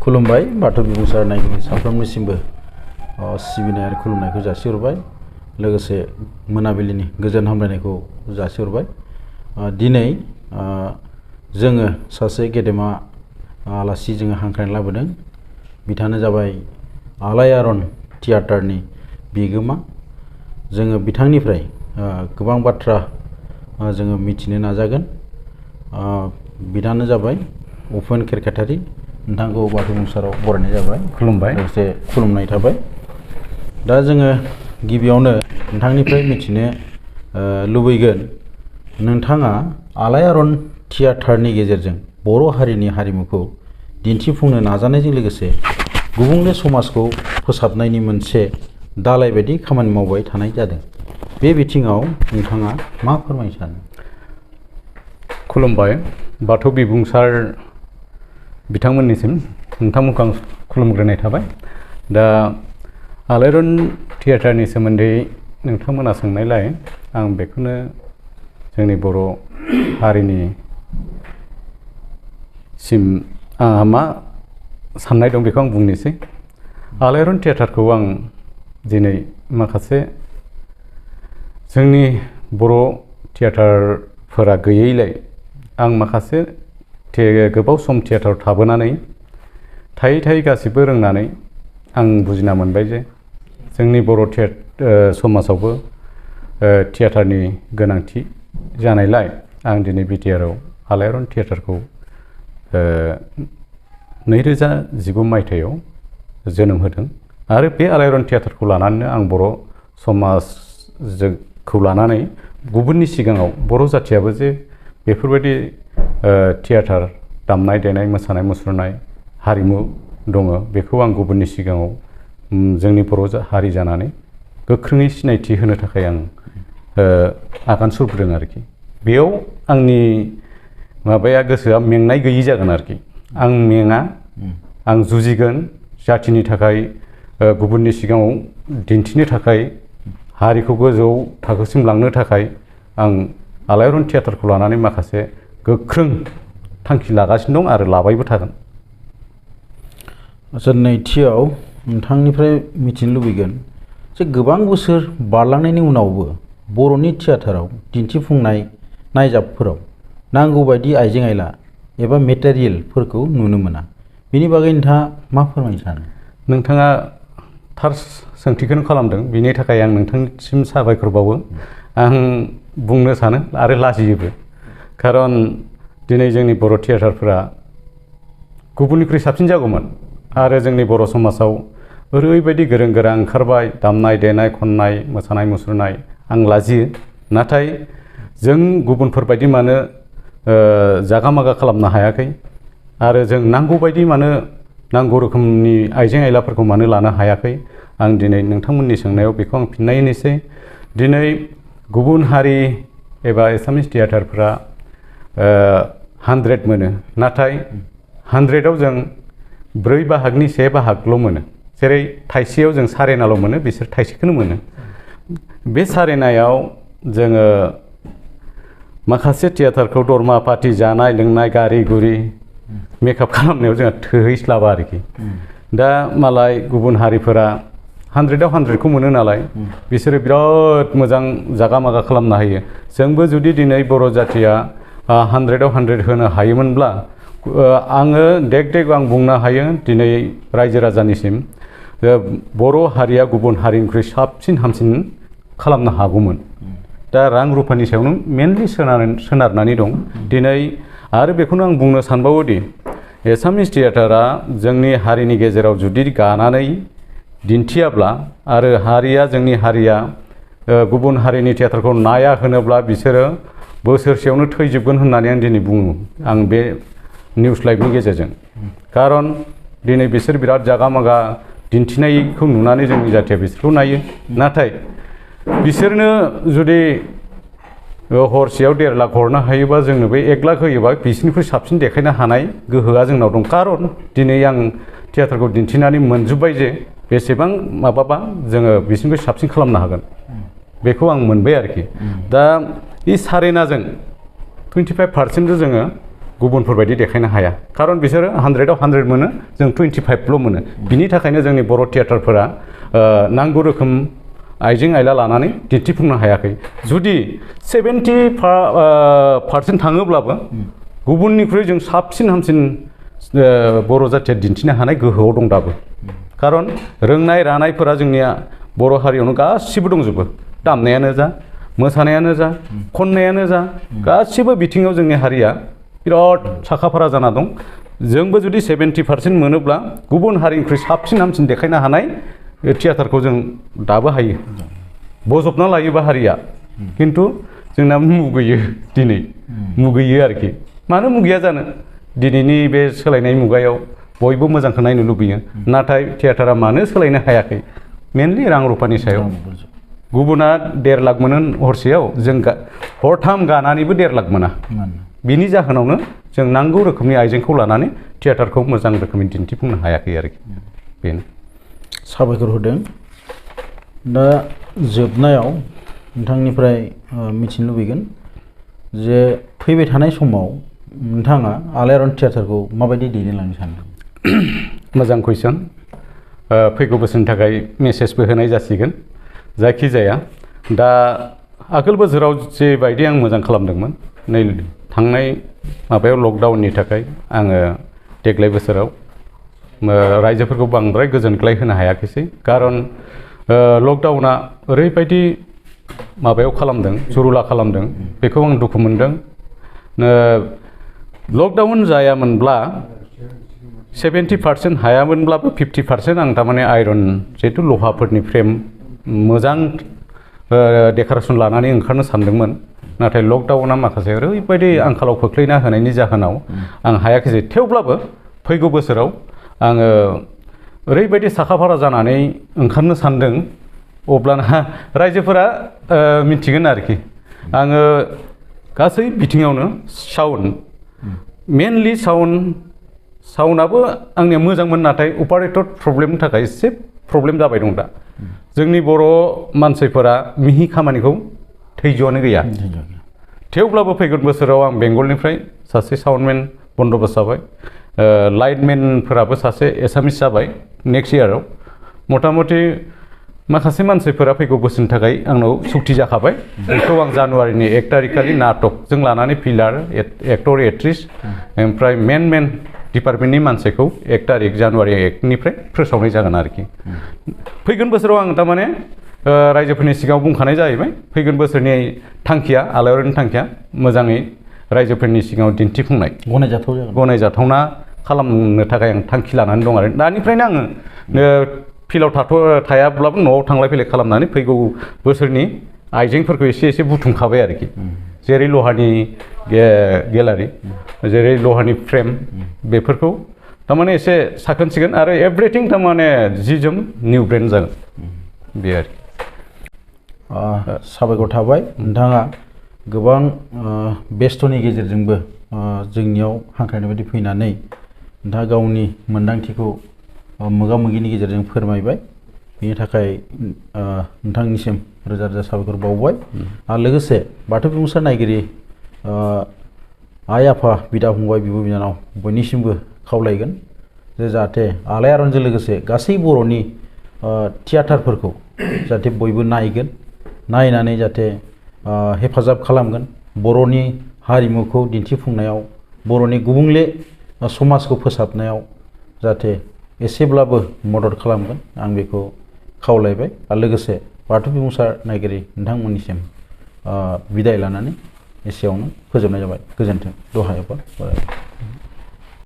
खुलुमबाय बाथौ बिबुंसार नायगिरि साफ्रोमनिसिमबो सिबिनाय आरो खुलुमनायखौ जासिहरबाय लोगोसे मोनाबिलिनि गोजोन हामलायनायखौ जासिहरबाय। दिनै जोङो सासे गेदेमा आलासि जोङो हांख्रायनानै लाबोदों। बिथाङानो जाबाय आलायारन थियेटारनि बिगोमा। जोङो बिथांनिफ्राय गोबां बाथ्रा जोङो मिथिनो नाजागोन। बिथाङानो जाबाय उपेन खेरखातारि। नोंथांखौ बाथौ बिबुंसाराव बरायनाय जाबाय। खुलुमबाय। लोगोसे खुलुमनाय थाबाय। दा जोङो गिबियावनो नोंथांनिफ्राय मिथिनो लुबैगोन, नोंथाङा आलायारन थियेटारनि गेजेरजों बर' हारिनि हारिमुखौ दिन्थिफुंनो नाजानायजों लोगोसे गुबुंले समाजखौ फोसाबनायनि मोनसे दालाय बायदि खामानि मावबाय थानाय जादों। बे बिथिङाव नोंथाङा मा फोरमायनो सानो? खुलुमबाय। बाथौ बिबुंसार बिथांमोननिसिम नोंथांमोनखौ आं खुलुमग्रोनाय थाबाय। दा आलायारन थियेटारनि सोमोन्दै नोंथांमोना सोंनायलाय आं बेखौनो जोंनि बर' हारिनि सिम आंहा मा साननाय दं बेखौ आं बुंनोसै। आलायारन थियेटारखौ आं दिनै माखासे जोंनि बर' थियेटारफोरा गैयैलाय आं माखासे गोबाव सम थियेटाराव थाबोनानै थायै गासिबो रोंनानै आं बुजिना मोनबाय जे जोंनि बर' समाजावबो थियेटारनि गोनांथि जानायलाय आं दिनै बिटिआरआव आलायारन थियेटारखौ 2019 मायथाइयाव जोनोम होदों आरो बे आलायारन थियेटारखौ लानानैनो आं बर' समाजखौ लानानै गुबुननि सिगाङाव बर' जाथियाबो जे बेफोरबायदि थियेटार दामनाय देनाय मोसानाय मुसुरनाय हारिमु दङ बेखौ आं गुबुननि सिगाङाव जोंनि बर' हारि जानानै गोख्रोङै सिनायथि होनो थाखाय आं आगान सुरबोदों आरोखि। बेयाव आंनि माबाया गोसोआ मेंनाय गैयि जागोन आरोखि। आं मेङा, आं जुजिगोन जाथिनि थाखाय, गुबुननि सिगाङाव दिन्थिनो थाखाय, हारिखौ गोजौ थाखोसिम लांनो थाखाय आं आलायारन थियेटारखौ लानानै माखासे गोख्रों थांखि लागासिनो दं आरो लाबायबो थागोन। आच्चा, नैथियाव नोंथांनिफ्राय मिथिनो लुबैगोन जे गोबां बोसोर बारलांनायनि उनावबो बर'नि थियेटाराव दिन्थिफुंनाय नायजाबफोराव नांगौ बायदि आइजें आइला एबा मेटेरियेलफोरखौ नुनो मोना। बेनि बागै नोंथाङा मा फोरमायनो सानो? नोंथाङा थार सोंथिखौनो खालामदों, बिनि थाखाय आं नोंथांनिसिम साबायखर बावो। आं बुंनो सानो आरो लाजियोबो, खारन दिनै जोंनि बर' थियेटारफोरा गुबुननिख्रुइ साबसिन जागौमोन आरो जोंनि बर' समाजाव ओरैबायदि गोरों गोरा ओंखारबाय दामनाय देनाय खननाय मोसानाय मुसुरनाय। आं लाजियो, नाथाय जों गुबुनफोरबायदि मानो जागा मागा खालामनो हायाखै आरो जों नांगौ बायदि मानो नांगौ रोखोमनि आइजें आइलाफोरखौ मानो लानो हायाखै, आं दिनै नोंथांमोननि सोंनायाव बेखौ आं फिननाय होनोसै। दिनै गुबुन हारि एबा एसामिस थियेटारफ्रा 100 मोनो, नाथाय 100आव जों 4 बाहागनि 1 बाहागल' मोनो। जेरै थाइसेयाव जों सारेनाल' मोनो, बिसोर थाइसेखौनो मोनो। बे सारेनायाव जोङो माखासे थियेटारखौ दरमा पार्टि जानाय लोंनाय गारि गुरि मेकआप खालामनायाव जोंहा थोहैस्लाबा आरोखि। दा मालाय गुबुन हारिफोरा 100आव 100खौ मोनो नालाय बिसोरो बिराद मोजां जागा मागा खालामना होयो। जोंबो जुदि दिनै बर' जाथिया 100आव 100 होनो हायोमोनब्ला आङो देग आं बुंनो हायो दिनै रायजो राजानिसिम बर' हारिया गुबुन हारिनिख्रुइ साबसिन हामसिन खालामनो हागौमोन। दा रां रुफानि सायावनो मेनलि सोनारनानै दं दिनै। आरो बेखौनो आं बुंनो सानबावोदि एसामिस थियेटारा जोंनि हारिनि गेजेराव जुदि गानानै दिन्थियाब्ला आरो जोंनि हारिया गुबुन हारिनि थियेटारखौ नाया होनोब्ला बिसोरो बोसोरसेयावनो थैजोबगोन होननानै आं दिनै बुङो, आं बे निउस लाइभनि गेजेरजों। खारन दिनै बिसोर बिराद जागा मागा दिन्थिनायखौ नुनानै जोंनि जाथिया बिसोरखौ नायो, नाथाय बिसोरनो जुदि हरसेयाव 1.5 लाख हरनो हायोबा जोंनो बे 1 लाख होयोबा बिसोरनिख्रुइ साबसिन देखायनो हानाय गोहोआ जोंनाव दं। खारन दिनै आं थियेटारखौ दिन्थिनानै मोनजोब्बाय जे बेसेबां माबाबा जोङो बिसोरनिख्रुइ साबसिन खालामनो हागोन, बेखौ आं मोनबाय आरोखि। दा बे सारेनाजों 25% जोङो गुबुनफोरबायदि देखायनो हाया खारन बिसोरो 100आव 100 मोनो जों 25ल' मोनो बिनि थाखायनो जोंनि बर' थियेटारफोरा नांगौ रोखोम आइजें आइला लानानै दिन्थिफुंनो हायाखै जुदि 70% थाङोब्लाबो गुबुननिख्रुइ जों साबसिन हामसिन बर' जाथिया दिन्थिनो हानाय गोहोआव दं दाबो खारन रोंनाय रानायफोरा जोंनिया बर' हारियावनो गासिबो दंजोबो दामनायानो जा मोसानायानो जा खननायानो जा गासिबो बिथिङाव जोंनि हारिया बिराद साखाफारा जाना दं जोंबो जुदि 70% मोनोब्ला गुबुन हारिनिख्रुइ साबसिन हामसिन देखायनो हानाय थियेटारखौ जों दाबो हायो बजबना लायोबा हारिया खिन्थु जोंना मुगैयो दिनै मुगैयो आरोखि मानो मुगैया जानो दिनैनि बे सोलायनाय मुगायाव बयबो मोजांखौ नायनो लुबैयो नाथाय थियेटारा मानो सोलायनो हायाखै मेनलि रां रुफानि सायाव गुबुना 1.5 लाख मोनो हरसेयाव जों हरथाम गानानैबो 1.5 लाख मोना बिनि जाहोनावनो जों नांगौ रोखोमनि आइजेंखौ लानानै थियेटारखौ मोजां रोखोमै दिन्थिफुंनो हायाखै आरोखि बेनो साबायखर होदों दा जोबनायाव नोंथांनिफ्राय मिथिनो लुबैगोन जे फैबाय थानाय समाव नोंथाङा आलायारन थियेटारखौ माबायदि दैदेनलांनो सानदों मोजां कुइसन फैगौ बोसोरनि थाखाय मेसेजबो होनाय जासिगोन जायखिजाया दा आगोल बोसोराव जेबायदि आं मोजां खालामदोंमोन नै थांनाय माबायाव लकडाउननि थाखाय आङो देग्लाय बोसोराव रायजोफोरखौ बांद्राय गोजोनग्लाय होनो हायाखैसै खारन लकडाउना ओरैबायदि माबायाव खालामदों जुरुला खालामदों बेखौ आं दुखु मोनदों लकडाउन जायामोनब्ला 70% हायामोनब्लाबो 50% आं थारमाने आयरन जिहेतु लहाफोरनि फ्रेम मोजां डेक'रेसन लानानै ओंखारनो सानदोंमोन नाथाय लकडाउना माखासे ओरैबायदि आंखालाव खोख्लैना होनायनि जाहोनाव आं हायाखैसै थेवब्लाबो फैगौ बोसोराव आङो ओरैबायदि साखाफारा जानानै ओंखारनो सानदों अब्लाना रायजोफोरा मिथिगोन आरोखि आङो गासै बिथिङावनो साउन्ड मेनलि साउन्डआबो आंनिया मोजांमोन नाथाय अपारेटर प्रब्लेमनि थाखाय एसे प्रब्लेम जाबाय दं दा जोंनि बर' मानसिफोरा मिहि खामानिखौ धैज्यआनो गैया थेवब्लाबो फैगोन बोसोराव आं बेंगलनिफ्राय सासे साउन्डमेन बन्दोबस्त जाबाय लाइटमेनफोराबो सासे एसामिस जाबाय नेक्स्ट इयाराव मथा मथि माखासे मानसिफोरा फैगौ बोसोरनि थाखाय आंनाव सुक्ति जाखाबाय बेखौ आं जानुवारिनि 1 तारिखखालि नाटकजों लानानै फिलार एक्टर एक्ट्रिस ओमफ्राय मेन डिपार्टमेन्टनि मानसिखौ 1 तारिख जानुवारि 1 निफ्राय फोसावनाय जागोन आरोखि फैगोन बोसोराव आं थारमाने रायजोफोरनि सिगाङाव बुंखानाय जाहैबाय फैगोन बोसोरनि थांखिया आलायारननि थांखिया मोजाङै रायजोफोरनि सिगाङाव दिन्थिफुंनाय गनायजाथावना खालामनो थाखाय आं थांखि लानानै दं आरो दानिफ्रायनो आङो फिल्डआव थायाब्लाबो न'आव थांलाय फैलाय खालामनानै फैगौ बोसोरनि आइजेंफोरखौ एसे बुथुमखाबाय आरोखि जेरै लहानि गेलारि जेरै लहानि फ्रेम बेफोरखौ थारमाने एसे साखोन सिखोन आरो एभ्रिथिं थारमाने जि जोम निउ ब्रेन्ड जागोन बे आरोखि साबायखर थाबाय नोंथाङा गोबां बेस्थ'नि गेजेरजोंबो जोंनियाव हांख्रायनाय बायदि फैनानै नोंथाङा गावनि मोन्दांथिखौ मोगा मोगिनि गेजेरजों फोरमायबाय बेनि थाखाय नोंथांनिसिम रोजा रोजा साबायखर बावबाय आरो लोगोसे बाथौ बिबुंसार नायगिरि आइ आफा बिदा फंबाय बिब' बिनानाव बयनिसिमबो खावलायगोन जे जाहाथे आलायारनजों लोगोसे गासै बर'नि थियेटारफोरखौ जाहाथे बयबो नायगोन नायनानै जाहाथे हेफाजाब खालामगोन बर'नि हारिमुखौ दिन्थिफुंनायाव बर'नि गुबुंले समाजखौ फोसाबनायाव जाहाथे एसेब्लाबो मदद खालामगोन आं बेखौ खावलायबाय आरो लोगोसे बाथौ बिबुंसार नायगिरि नोंथांमोननिसिम बिदाय लानानै एसेयावनो फोजोबनाय जाबाय गोजोन्थों दहायावबो